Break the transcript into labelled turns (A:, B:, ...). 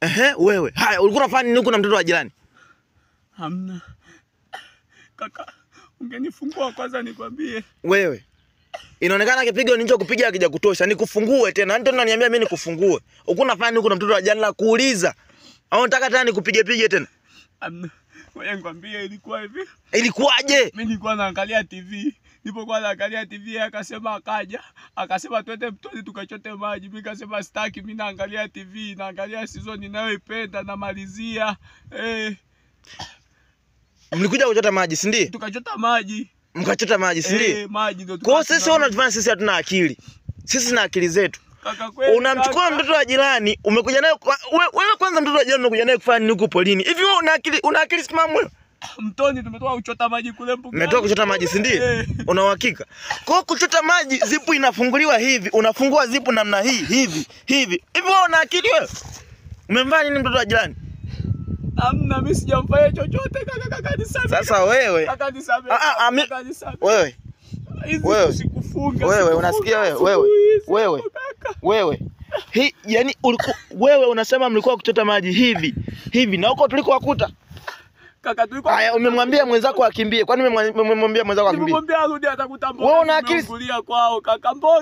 A: Ehe, wewe. Haya, ulikuwa unafanya nini huko na mtoto wa jirani?
B: Hamna. Kaka, ungenifungua kwanza nikwambie.
A: Wewe. Inaonekana kipigo nilicho kupiga hakija kutosha. Nikufungue tena. Ndio unaniambia mimi nikufungue. Ulikuwa unafanya nini huko na mtoto wa jirani la kuuliza? Au unataka tena nikupige pige tena?
B: Hamna. Ngoja nikwambie ilikuwa hivi.
A: Ilikuwaje?
B: Mimi nilikuwa naangalia TV. Nilipokuwa naangalia TV akasema akaja, akasema twende mtoni tukachote maji. Mimi nikasema sitaki, mimi naangalia TV, naangalia season ninayoipenda namalizia.
A: Mlikuja kuchota maji, si ndio?
B: Tukachota maji.
A: Mkachota maji, si ndio?
B: Maji ndio.
A: Kwa hiyo sisi unatufanya sisi hatuna akili. Sisi na akili zetu.
B: Kaka kweli.
A: Unamchukua mtoto wa jirani, umekuja naye wewe kwanza mtoto wa jirani umekuja naye kufanya nini huko polini? Hivi wewe una akili timamu wewe?
B: Mtoni tumetoka kuchota maji kule mbugani.
A: Umetoka kuchota maji, si ndio? Una uhakika? Kwa hiyo kuchota maji zipu inafunguliwa hivi, unafungua zipu namna hii, hivi, hivi. Hivi wewe una akili wewe? Umemfanya nini mtoto wa jirani?
B: Hamna, mimi sijamfanya chochote kaka, kaka nisamehe.
A: Sasa wewe.
B: Kaka nisamehe. Kaka nisamehe.
A: Wewe. Wewe.
B: Sikufunga.
A: Wewe unasikia wewe? Wewe. Wewe. Wewe. Hii yani wewe unasema mlikuwa kuchota maji hivi, hivi na huko tulikowakuta.
B: Kaka tulikuwa.
A: Haya, umemwambia mwenzako akimbie. Kwani umemwambia mwenzako akimbie?
B: Nimemwambia arudi atakuta mboga.
A: Wewe una akili
B: kwao kaka mboga.